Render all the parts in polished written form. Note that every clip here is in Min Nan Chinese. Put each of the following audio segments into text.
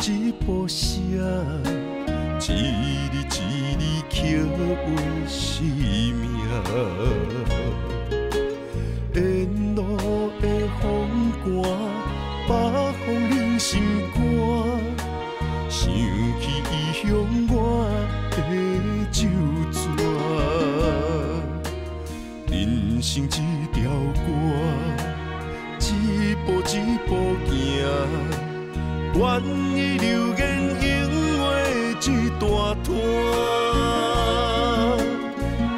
一步写，一字一字刻画生命。沿路的风寒，北风冷心肝，想起异乡我的酒泉。人生这条歌，一步一步行，愿意留言永画这大摊。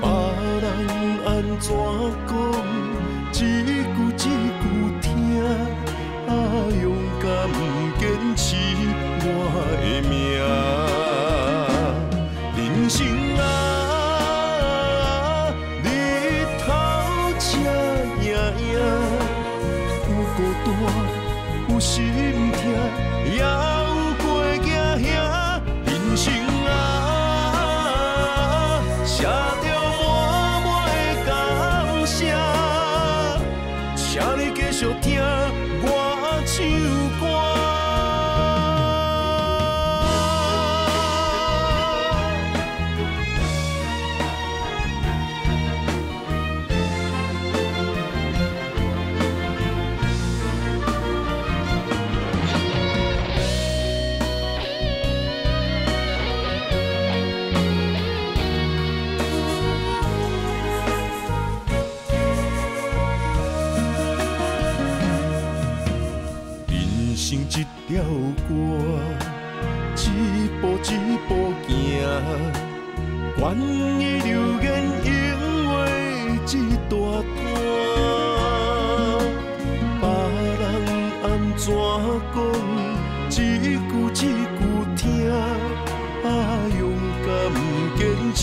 别人按怎讲，一句一句听，啊，勇敢坚持我的命。人生啊，日头赤影影，有孤单，有心痛，也有过惊吓。人生啊，写著满满的感谢，请你继续听我唱歌。人生这条歌，一步一步行，愿意留言永画这大摊。别人按怎讲，一句一句听，啊，勇敢坚持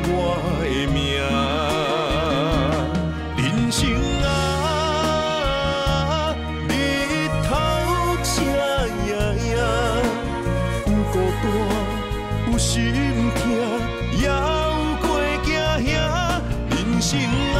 我的命。人生啊，日头赤影影，有孤单，有心痛，也有过惊吓。人生啊，